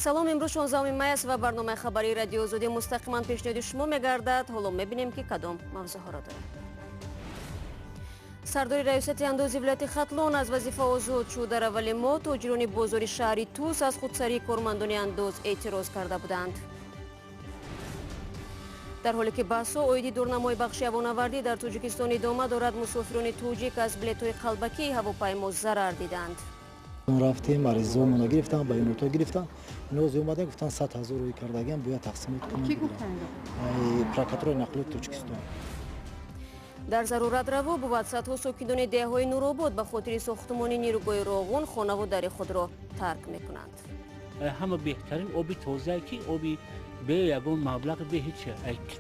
Салом. Имрӯз 16 май аст ва барномаи хабарии Радиои Озодӣ мустақиман пешниҳоди шумо мегардад. Ҳоло мебинем, ки кадом мавзӯъҳоро дорем. Сардори раёсати андози вилояти Хатлон аз вазифа озод шуд. Дар аввали моҳ тоҷирони бозори шаҳри Тус аз худсарии кормандони андоз эътироз карда буданд. Дар ҳоле ки баҳсҳо оиди дурнамои бахши ҳавонавардӣ дар Тоҷикистон идома дорад, мусофирони тоҷик аз билетҳои қалбакии ҳавопаймо зарар диданд. Рафтем, аризаомона гирифтам, баёнотҳо гирифтам. Инози омадем, гуфтан, 100 000 рӯй кардагиам, бояд тақсимот кунем. Прокуратураи нақлиёти Тоҷикистон. Дар зарурат раво бувад. Садҳо сокинони деҳаҳои Нуробод ба хотири сохтумони нерӯгоҳи Роғун хонаву дари худро тарк мекунанд. Ҳама беҳтарин оби тозае, ки оби бе ягон маблағ, бе ҳеч,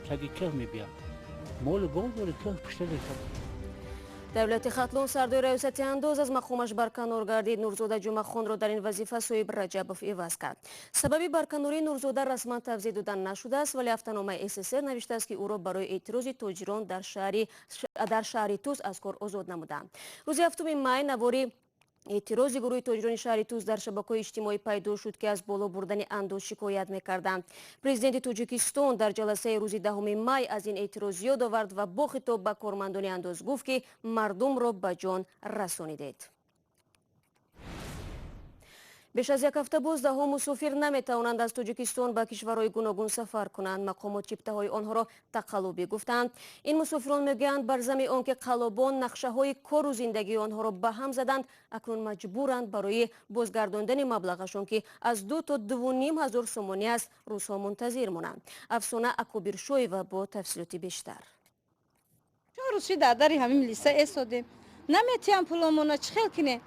таги кӯҳ мебиёд. Молу гов дори, кӯҳ пушта. Дар вилояти Хатлон сардори раёсати андоз аз мақомаш барканор гардид. Нурзода Ҷумъахонро дар ин вазифа Соҳиб Раҷабов иваз кард. Сабаби барканории Нурзода расман тавзеҳ дода нашудааст, вале ҳафтаномаи СССР навиштааст, ки ӯро барои эътирози тоҷирон дар шаҳри Тус аз кор озод намуданд. Рӯзи 7 май навори эътирози гурӯҳи тоҷирони шаҳри Тус дар шабакаҳои иҷтимоӣ пайдо шуд, ки аз боло бурдани андоз шикоят мекарданд. Президенти Тоҷикистон дар ҷаласаи рӯзи 10 май аз ин эътироз ёд овард ва бо хитоб ба кормандони андоз гуфт, ки мардумро ба ҷон расонидед. Беш аз як ҳафта боз даҳҳо мусофир наметавонанд аз Тоҷикистон ба кишварҳои гуногун сафар кунанд. Мақомот чиптаҳои онҳоро тақаллубӣ гуфтанд. Ин мусофирон мегӯянд, бар зами он ки қаллобон нақшаҳои кору зиндагии онҳоро ба ҳам заданд, акнун маҷбуранд барои бозгардондани маблағашон, ки аз 2 то 2,5 ҳазор сомонӣ аст, рӯзҳо мунтазир монанд. Афсона Акобиршоева бо тафсилоти бештар. 4 рӯз дар дари ҳамин милиса эстодем, наметиҳам пуломона, чӣ хел кинем?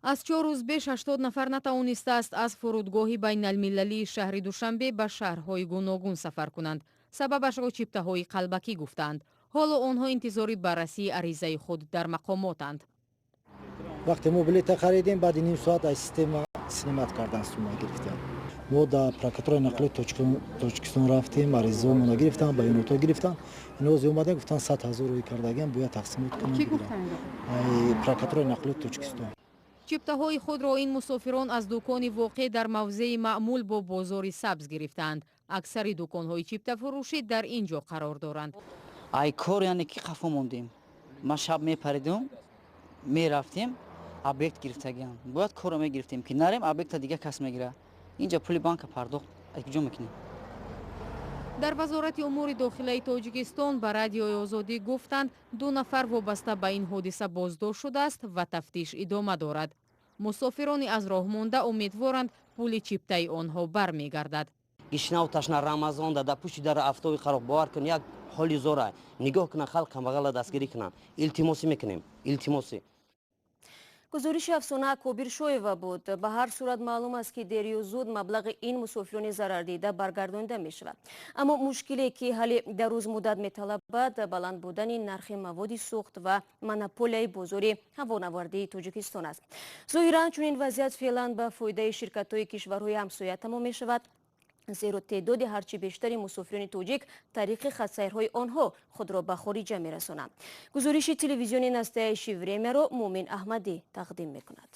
Аз 4 рӯз беш 80 нафар натавонистааст аз фурудгоҳи байналмилалии шаҳри Душанбе ба шаҳрҳои гуногун сафар кунанд. Сабабашро чиптаҳои қалбакӣ гуфтаанд. Ҳоло онҳо интизори баррасии аризаи худ дар мақомотанд. Вақте мо билета харидем, баъди ним соат аз система снимать кардан, сума гирифтем. Мо дар прокуратураи нақлиёти Тоҷикистон рафтем, аризаомона гирифтам, баёнотҳо гирифтам. Инози омадем, гуфтан, 100 000 рӯй кардагиам, бояд тақсимот кунем. Прокуратураи нақлиёти Тоҷикистон. Чиптаҳои худро ин мусофирон аз дукони воқеъ дар мавзеи маъмул бо бозори сабз гирифтаанд. Аксари дуконҳои чиптафурӯшӣ дар ин ҷо қарор доранд. Ай кор, яъне ки қафо мондем. Ман шаб мепаридум, мерафтем, объект гирифтагиам, бояд корро мегирифтем, ки нарем, объекта дига кас мегира. Инҷа пули банка пардохт аз куҷо мекунем? Дар Вазорати умури дохилаи Тоҷикистон ба Радиои Озодӣ гуфтанд, ду нафар вобаста ба ин ҳодиса боздошт шудааст ва тафтиш идома дорад. Мусофирони аз роҳ монда умедворанд, пули чиптаи онҳо бармегардад. Гишнаву ташна, Рамазонда дар пушти дара афтоби қароб, бовар кун, як ҳоли зора. Нигоҳ кунанд, халқ камбағала дастгирӣ кунанд, илтимосӣ мекунем, илтимосӣ. Гузориши Афсона Кобиршоева буд. Ба ҳар сурат, маълум аст, ки дерию зуд маблағи ин мусофирони зарардида баргардонида мешавад. Аммо мушкиле, ки ҳалли дарозмуддат металабад, баланд будани нархи маводи сӯхт ва монополияи бозори ҳавонавардии Тоҷикистон аст. Зоҳиран, чунин вазъият феълан ба фоидаи ширкатҳои кишварҳои ҳамсоя тамом мешавад, зеро теъдоди ҳарчи бештари мусофирони тоҷик тариқи хатсайрҳои онҳо худро ба хориҷа мерасонанд. Гузориши телевизиони «Настоящее время»-ро Муъмин Аҳмадӣ тақдим мекунад.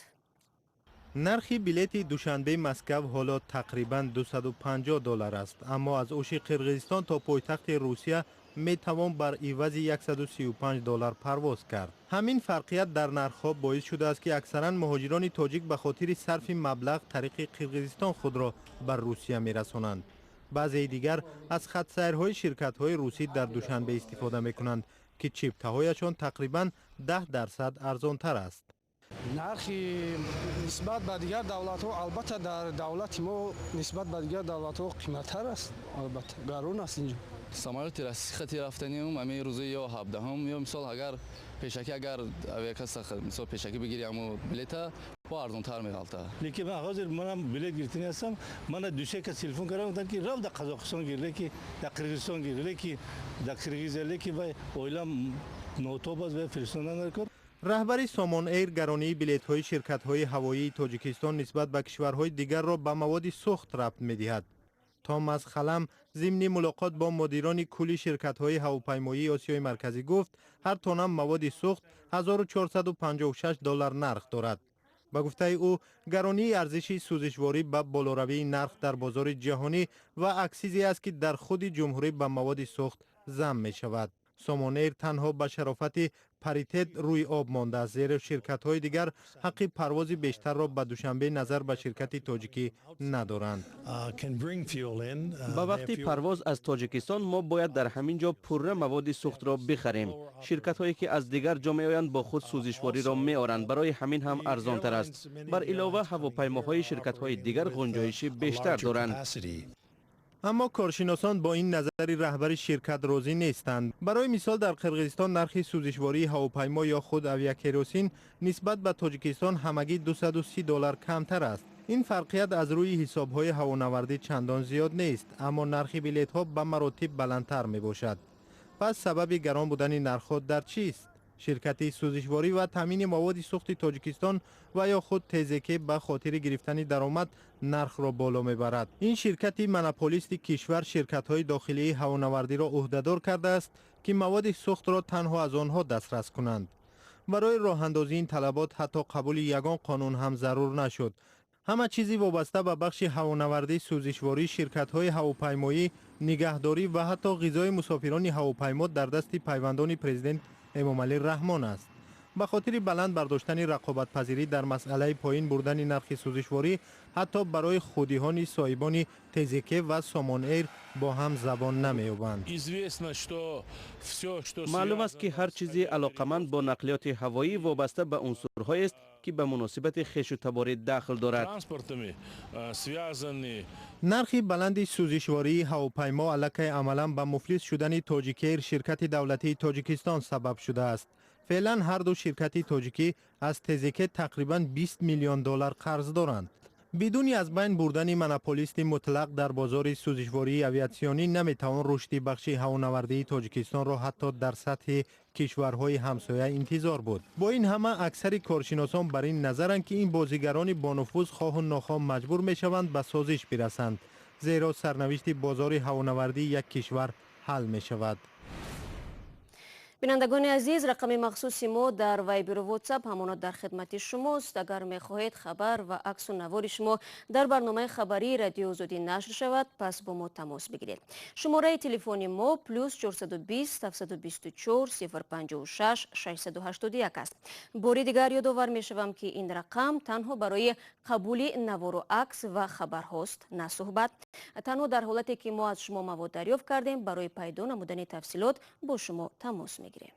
Нархи билети Душанбе Москав ҳоло тақрибан 250 доллар аст, аммо аз Оши Қирғизистон то пойтахти Русия метавон бар ивази 135 доллар парвоз кард. Ҳамин фарқият дар нархҳо боис шудааст, ки аксаран муҳоҷирони тоҷик ба хотири сарфи маблағ тариқи Қирғизистон худро ба Русия мерасонанд. Баъзеи дигар аз хатсайрҳои ширкатҳои русӣ дар Душанбе истифода мекунанд, ки чиптаҳояшон тақрибан 10% арзонтар аст. Нархи нисбат ба дигар давлатҳо, албатта, дар давлати мо нисбат ба дигар давлатҳо қиматтар аст, албатта, гарон аст инҷо. Самолёти российский хати рафтанем, ами рӯзи ё 17-ум, ё мисол, агар пешакӣ, агар авиакасса, мисол, пешакӣ бигири, аму билета бо арзонтар меғалта. Лекин ман ҳозир манам билет гирифтани ҳастам. Мана дусе кас телефон кардам, гуфтанд, ки рав, дар Қазоқистон гир, леки дар Қирғизистон гир, леки дар Қирғизия, леки вай оилам нотоб аст, вай фиристондан накор. Раҳбари Сомон Эйр гаронии билетҳои ширкатҳои ҳавоии Тоҷикистон нисбат ба кишварҳои дигарро ба маводи сӯхт рабт медиҳад. Томас Халам зимни мулоқот бо мудирони кулли ширкатҳои ҳавопаймоии Осиёи Марказӣ гуфт, ҳар тонна маводи сӯхт 1456 доллар нарх дорад. Ба гуфтаи ӯ, гаронии арзиши сӯзишворӣ ба болоравии нарх дар бозори ҷаҳонӣ ва аксизе аст, ки дар худи ҷумҳурӣ ба маводи сӯхт зам мешавад. Сомонэйр танҳо ба шарофати паритет рӯи об мондааст, зеро ширкатҳои дигар ҳаққи парвози бештарро ба Душанбе назар ба ширкати тоҷикӣ надоранд. Ба вақти парвоз аз Тоҷикистон мо бояд дар ҳамин ҷо пурра маводи сӯхтро бихарем. Ширкатҳое ки аз дигар ҷо меоянд, бо худ сӯзишвориро меоранд, барои ҳамин ҳам арзонтар аст. Бар илова, ҳавопаймоҳои ширкатҳои дигар ғунҷоиши бештар доранд. Аммо коршиносон бо ин назари раҳбари ширкат розӣ нестанд. Барои мисол, дар Қирғизистон нархи сӯзишвории ҳавопаймо ё худ авиакеросин нисбат ба Тоҷикистон ҳамагӣ 230 доллар камтар аст. Ин фарқият аз рӯи ҳисобҳои ҳавонавардӣ чандон зиёд нест, аммо нархи билетҳо ба маротиб баландтар мебошад. Пас сабаби гарон будани нархҳо дар чист? Ширкати сӯзишворӣ ва таъмини маводи сӯхти Тоҷикистон ва ё худ ТЗК ба хотири гирифтани даромад нархро боло мебарад. Ин ширкати монополисти кишвар ширкатҳои дохилии ҳавонавардиро ӯҳдадор кардааст, ки маводи сӯхтро танҳо аз онҳо дастрас кунанд. Барои роҳандозии ин талабот ҳатто қабули ягон қонун ҳам зарур нашуд. Ҳама чизи вобаста ба бахши ҳавонавардӣ, сӯзишворӣ, ширкатҳои ҳавопаймоӣ, нигаҳдорӣ ва ҳатто ғизои мусофирони ҳавопаймо дар дасти пайвандони президент Эмомалӣ Раҳмон аст. Ба хотири баланд бардоштани рақобатпазирӣ дар масъалаи поин бурдани нархи сӯзишворӣ, ҳатто барои худиҳони соҳибони ТЗК ва Сомонэйр бо ҳам забон намеёбанд. Маълум аст, ки ҳар чизи алоқаманд бо нақлиёти ҳавоӣ вобаста ба унсурҳоест, ки ба муносибати хешу таборӣ дахл дорад. Нархи баланди сӯзишвории ҳавопаймо аллакай амалан ба муфлис шудани Тоҷикэйр, ширкати давлатии Тоҷикистон, сабаб шудааст. Феълан ҳар ду ширкати тоҷикӣ аз ТЗК тақрибан 20 миллион доллар қарз доранд. Бидуни аз байн бурдани монополисти мутлақ дар бозори сӯзишвории авиатсионӣ наметавон рушди бахши ҳавонавардии Тоҷикистонро ҳатто дар сатҳи кишварҳои ҳамсоя интизор буд. Бо ин ҳама, аксари коршиносон бар ин назаранд, ки ин бозигарони бонуфуз хоҳу нохоҳ маҷбур мешаванд ба созиш бирасанд, зеро сарнавишти бозори ҳавонавардии як кишвар ҳал мешавад. Бинандагони азиз, рақами махсуси мо дар Вайберу Ватсап ҳамоно дар хидмати шумост. Агар мехоҳед хабар ва аксу навори шумо дар барномаи хабарии Радиои Озодӣ нашр шавад, пас бо мо тамос бигиред. Шумораи телефони мо +420 724 056 681 аст. Бори дигар ёдовар мешавам, ки ин рақам танҳо барои қабули навору акс ва хабарҳост, на суҳбат. Танҳо дар ҳолате ки мо аз шумо мавод дарёфт кардем, барои пайдо намудани тафсилот бо шумо тамос мегирем.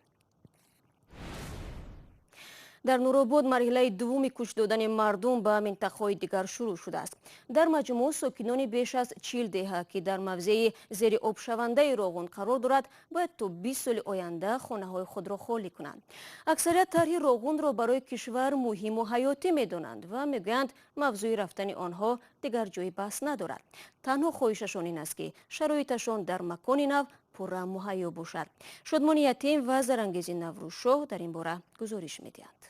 Дар Нуробод марҳилаи дуввуми кӯч додани мардум ба минтақаҳои дигар шурӯъ шудааст. Дар маҷмӯъ сокинони беш аз 40 деҳа, ки дар мавзеи зери обшавандаи Роғун қарор дорад, бояд то 20 соли оянда хонаҳои худро холӣ кунанд. Аксарият тарҳи Роғунро барои кишвар муҳиму ҳаётӣ медонанд ва мегӯянд, мавзӯи рафтани онҳо дигар ҷои баҳс надорад. Танҳо хоҳишашон ин аст, ки шароиташон дар макони нав пурра муҳайё бошад. Шодмони Ятим ва Зарангези Наврӯзшоҳ дар ин бора гузориш медиҳанд.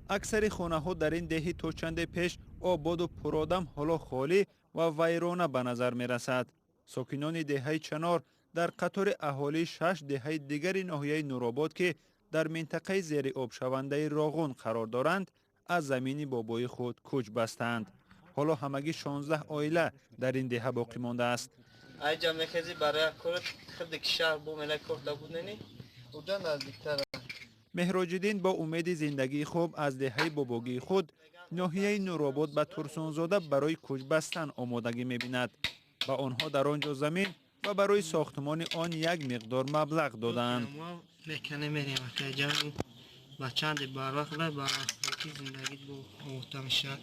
Аксари хонаҳо дар ин деҳи то чанде пеш ободу пуродам ҳоло холӣ ва вайрона ба назар мерасад. Сокинони деҳаи Чанор дар қатори аҳолии шаш деҳаи дигари ноҳияи Нуробод, ки дар минтақаи зери обшавандаи Роғун қарор доранд, аз замини бобои худ кӯч бастанд. Ҳоло ҳамагӣ 16 оила дар ин деҳа боқӣ мондааст. Айҷа мехези барои корот хирди ки шаҳр бо мела кофта буднени уҷа наздиктар. Меҳроҷиддин бо умеди зиндагии хуб аз деҳаи бобогии худ, ноҳияи Нуробод, ба Турсунзода барои кӯч бастан омодагӣ мебинад. Ба онҳо дар он ҷо замин ва барои сохтмони он як миқдор маблағ додаанд. Мекане мерем акаҷан ба чанде барвақт ба зиндагӣ бо омода мешавад.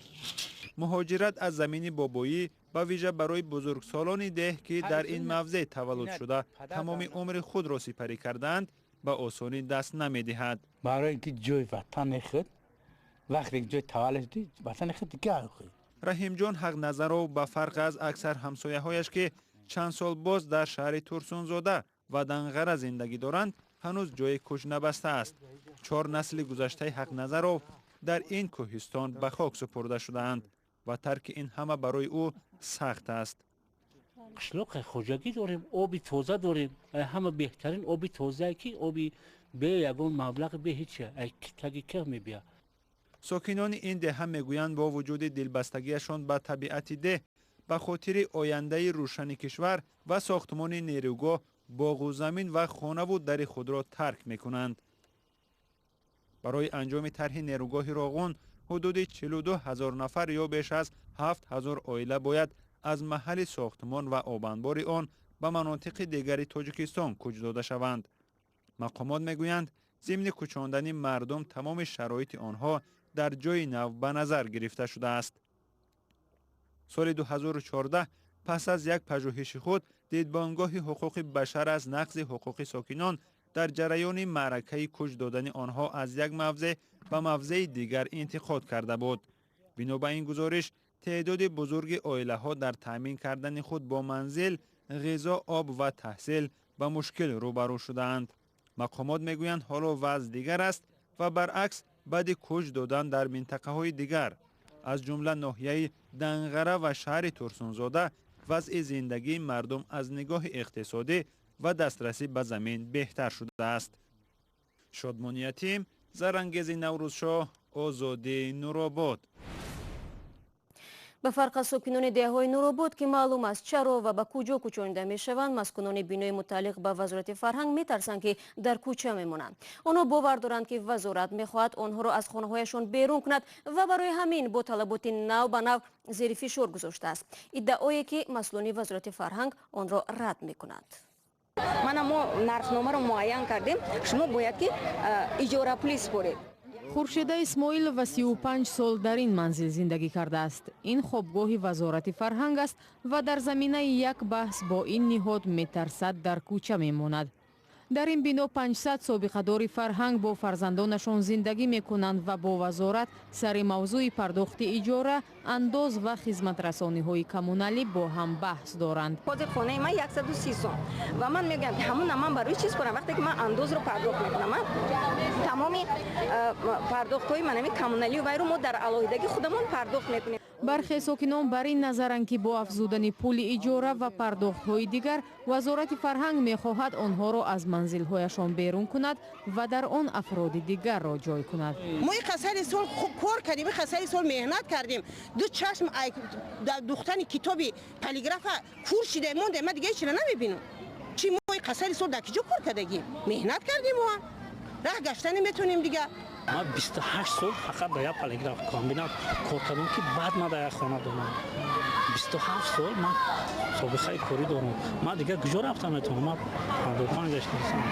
Муҳоҷират аз замини бобоӣ ба вижа барои бузургсолони деҳ, ки дар ин мавзеъ таваллуд шуда, тамоми умри худро сипарӣ кардаанд, ба осонӣ даст намедиҳад. Барои ин ки ҷои ватани худ, вақте ки ҷои таваллуд шудӣ, ватани худ дигар. Раҳимҷон Ҳақназаров ба фарқ аз аксар ҳамсояҳояш, ки чанд сол боз дар шаҳри Турсунзода ва Данғара зиндагӣ доранд, ҳанӯз ҷои кӯч набастааст. Чор насли гузаштаи Ҳақназаров дар ин кӯҳистон ба хок супурда шудаанд ва тарки ин ҳама барои ӯ сахт аст. Қишлоқи хоҷагӣ дорем, оби тоза дорем, ҳама беҳтарин оби тозае, ки оби бе ягон маблағ, бе ҳеч, таги кӯҳ мебиёд. Сокинони ин деҳа мегӯянд, бо вуҷуди дилбастагиашон ба табиати деҳ, ба хотири ояндаи рӯшани кишвар ва сохтмони нерӯгоҳ боғу замин ва хонаву дари худро тарк мекунанд. Барои анҷоми тарҳи нерӯгоҳи Роғун ҳудуди 42 ҳазор нафар ё беш аз 7 ҳазор оила бояд аз маҳалли сохтмон ва обанбори он ба манотиқи дигари Тоҷикистон кӯч дода шаванд. Мақомот мегӯянд, зимни кӯчондани мардум тамоми шароити онҳо дар ҷои нав ба назар гирифта шудааст. Соли 2014 пас аз як пажӯҳиши худ дидбонгоҳи ҳуқуқи башар аз нақзи ҳуқуқи сокинон дар ҷараёни маъракаи кӯч додани онҳо аз як мавзеъ ба мавзеи дигар интиқод карда буд. Бино ба ин гузориш, теъдоди бузурги оилаҳо дар таъмин кардани худ бо манзил, ғизо, об ва таҳсил ба мушкил рӯбарӯ шудаанд. Мақомот мегӯянд, ҳоло вазъ дигар аст ва баръакс баъди кӯч додан дар минтақаҳои дигар, аз ҷумла ноҳияи Данғара ва шаҳри Турсунзода, вазъи зиндагии мардум аз нигоҳи иқтисодӣ ва дастрасӣ ба замин беҳтар шудааст. Шодмони Ятим, Зарангези Наврӯзшоҳ, Озодӣ, Нуробод. Ба фарқ аз сокинони деҳаҳои Нуробод, ки маълум аст чаро ва ба куҷо кӯчонида мешаванд, маскунони бинои мутааллиқ ба вазорати фарҳанг метарсанд, ки дар кӯча мемонанд. Онҳо бовар доранд, ки вазорат мехоҳад онҳоро аз хонаҳояшон берун кунад ва барои ҳамин бо талаботи нав ба нав зери фишор гузоштааст. Иддаое, ки масъулони вазорати фарҳанг онро рад мекунанд. Мана мо нархномаро муайян кардем, шумо бояд ки иҷорапулӣ супоред. Хуршеда Исмоилова 35 сол дар ин манзил зиндагӣ кардааст. Ин хобгоҳи вазорати фарҳанг аст ва дар заминаи як баҳс бо ин ниҳод метарсад дар кӯча мемонад. Дар ин бино 500 собиқадори фарҳанг бо фарзандонашон зиндагӣ мекунанд ва бо вазорат сари мавзӯи пардохти иҷора, андоз ва хизматрасониҳои коммуналӣ бо ҳам баҳс доранд. Ҳозир хонаи ман 130 сом ва ман мегӯям, ки ҳамона ман барои чиз кунам вақте ки ман андозро пардохт мекунам. Ман тамоми пардохтҳои манами коммуналию вайро мо дар алоҳидагӣ худамон пардохт мекунем. Бархе сокинон бар ин назаранд, ки бо афзудани пули иҷора ва пардохтҳои дигар вазорати фарҳанг мехоҳад онҳоро аз манзилҳояшон берун кунад ва дар он афроди дигарро ҷой кунад. Мо ин қасари сол кор кардем, ин қасари сол меҳнат кардем, ду чашм дар духтани китоби полиграфа кур шида мондем. Ман дига ҳечира намебинам. Чи мо ин қасари сол дар киҷо кор кардагим? Меҳнат кардем, мо раҳ гашта наметонем дига. Ман 28 сол фақат дар як полиграф комбинат кор кардам, ки баъд ман дар як хона дорам. 27 сол ман собиқаи корӣ дорам. Ман дигар куҷо рафта метавонам? Ман 55 гаштаам.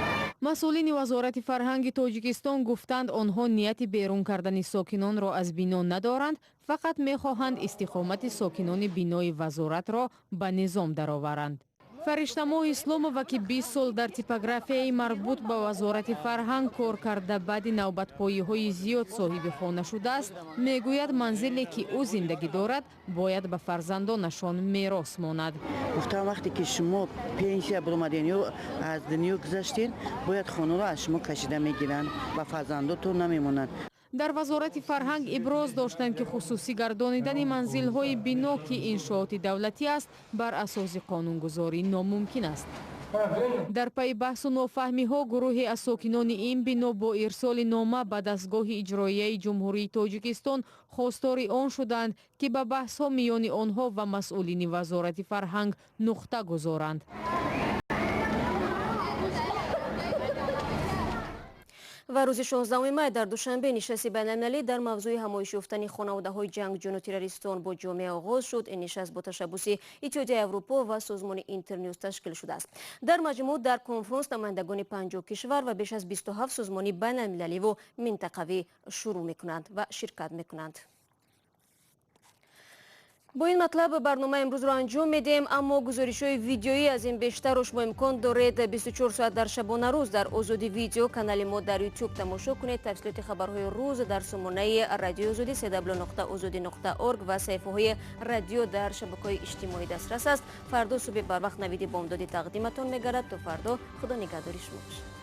Масъулини вазорати фарҳанги Тоҷикистон гуфтанд, онҳо нияти берун кардани сокинонро аз бино надоранд, фақат мехоҳанд истиқомати сокинони бинои вазоратро ба низом дароваранд. Фариштамоҳ Исломова, ки 20 сол дар типографияи марбут ба вазорати фарҳанг кор карда, баъди навбатпоиҳои зиёд соҳиби хона шудааст, мегӯяд, манзиле, ки ӯ зиндагӣ дорад, бояд ба фарзандонашон мерос монад. Гуфтам, вақте ки шумо пенсия баромаден ё аз дунё гузаштен, бояд хонаро аз шумо кашида мегиранд, ба фарзандотон намемонанд. Дар вазорати фарҳанг иброз доштанд, ки хусусӣ гардонидани манзилҳои бино, ки иншооти давлатӣ аст, бар асоси қонунгузорӣ номумкин аст. Дар пайи баҳсу нофаҳмиҳо гурӯҳе аз сокинони ин бино бо ирсоли нома ба дастгоҳи иҷроияи Ҷумҳурии Тоҷикистон хостори он шуданд, ки ба баҳсҳо миёни онҳо ва масъулини вазорати фарҳанг нуқта гузоранд. Ва рӯзи 16 май дар Душанбе нишасти байналмилалӣ дар мавзӯи ҳамоиш ёфтани хонаводаҳои ҷангҷӯну террористон бо ҷомеа оғоз шуд. Ин нишаст бо ташаббуси Иттиҳодияи Аврупо ва созмони Интернюз ташкил шудааст. Дар маҷмӯъ дар конфронс намояндагони 50 кишвар ва беш аз 27 созмони байналмилаливу минтақавӣ шурӯъ мекунанд ва ширкат мекунанд. Бо ин матлаб барномаи имрӯзро анҷом медиҳем, аммо гузоришҳои видеоӣ аз ин бештарро шумо имкон доред 24 соат дар шабонарӯз дар Озодӣ видео канали мо дар YouTube тамошо кунед. Тафсилоти хабарҳои рӯз дар сомонаи радиои Озодӣ cw.ozodi.org ва саҳифаҳои радио дар шабакаҳои иҷтимоӣ дастрас аст. Фардо субҳи барвақт навиди бомдоди тақдиматон мегардад. То фардо Худо нигаҳдори шумо бошад.